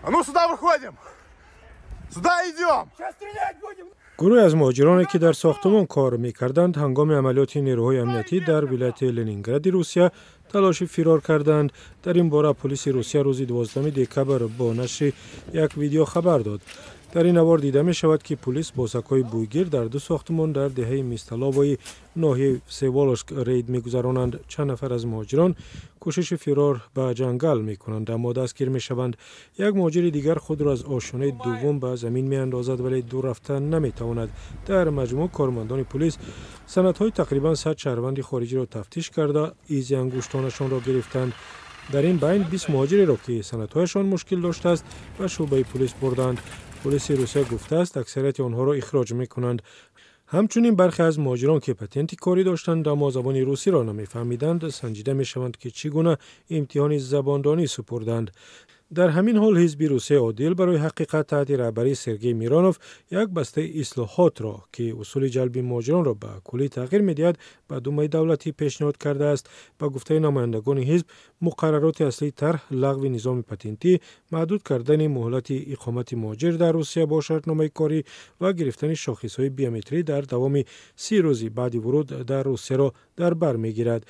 А ну сюда выходим! Сюда идем! Сейчас стрелять будем! Гурӯҳе аз муҳоҷироне, ки дар сохтумон кор мекарданд, ҳангоми амалиёти нерӯҳои амниятӣ дар вилояти Ленингради Русия талоши фирор карданд. Дар ин бора полиси Русия рӯзи 12 декабр бо нашри як видео хабар дод. Дар ин навор дида мешавад, ки пулис бо сагҳои бӯйгир дар ду сохтумон дар деҳаи Мистоловои ноҳияи Всеволожск рейд мегузаронанд. Чанд нафар аз муҳоҷирон кӯшиши фирор ба ҷангал мекунанд, аммо дастгир мешаванд. Як муҳоҷири дигар худро аз ошёнаи дуввум ба замин меандозад, вале дур рафта наметавонад. Дар маҷмӯъ кормандони пулис санадҳои тақрибан 100 шаҳрванди хориҷиро тафтиш карда, изи ангуштонашонро гирифтанд. Дар ин байн 20 муҳоҷиреро, ки санадҳояшон мушкил доштааст, ба шӯъбаи пулис бурданд. Пулиси Русия гуфтааст, аксарияти онҳоро ихроҷ мекунанд. Ҳамчунин бархе аз муҳоҷирон, ки патенти корӣ доштанд, аммо забони русиро намефаҳмиданд, санҷида мешаванд, ки чӣ гуна имтиҳони забондонӣ супурданд. Дар ҳамин ҳол ҳизби Русияи одил барои ҳақиқат таҳти раҳбарии Сергей Миронов як бастаи ислоҳотро, ки усули ҷалби муҳоҷиронро ба куллӣ тағйир медиҳад, ба Думаи давлатӣ пешниҳод кардааст. Ба гуфтаи намояндагони ҳизб, муқаррароти аслии тарҳ лағви низоми патентӣ, маҳдуд кардани муҳлати иқомати муҳоҷир дар Русия бо шартномаи корӣ ва гирифтани шохисҳои биометрӣ дар давоми 30 рӯзи баъди вуруд дар Русияро дар бар мегирад.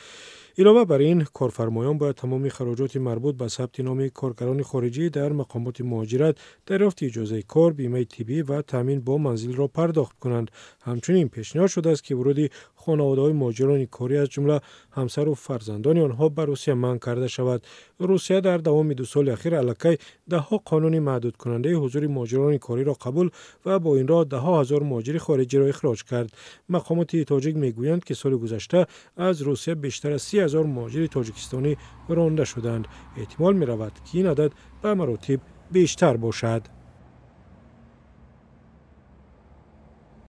Илова бар ин, корфармоён бояд тамоми хароҷоти марбут ба сабти номи коргарони хориҷӣ дар мақомоти муҳоҷират, дарёфти иҷозаи кор, бимаи тиббӣ ва таъмин бо манзилро пардохт кунанд. Ҳамчунин пешниҳод шудааст, ки вуруди хонаводаҳои муҳоҷирони корӣ, аз ҷумла ҳамсару фарзандони онҳо, ба Русия манъ карда шавад. Русия дар давоми 2 соли ахир аллакай даҳҳо қонуни маҳдудкунандаи ҳузури муҳоҷирони кориро қабул ва бо ин роҳ даҳҳо ҳазор муҳоҷири хориҷиро ихроҷ кард. Мақомоти тоҷик мегӯянд, ки соли гузашта аз Русия бештар аз 30 000 муҳоҷири тоҷикистонӣ ронда шуданд. Эҳтимол меравад, ки ин адад ба маротиб бештар бошад.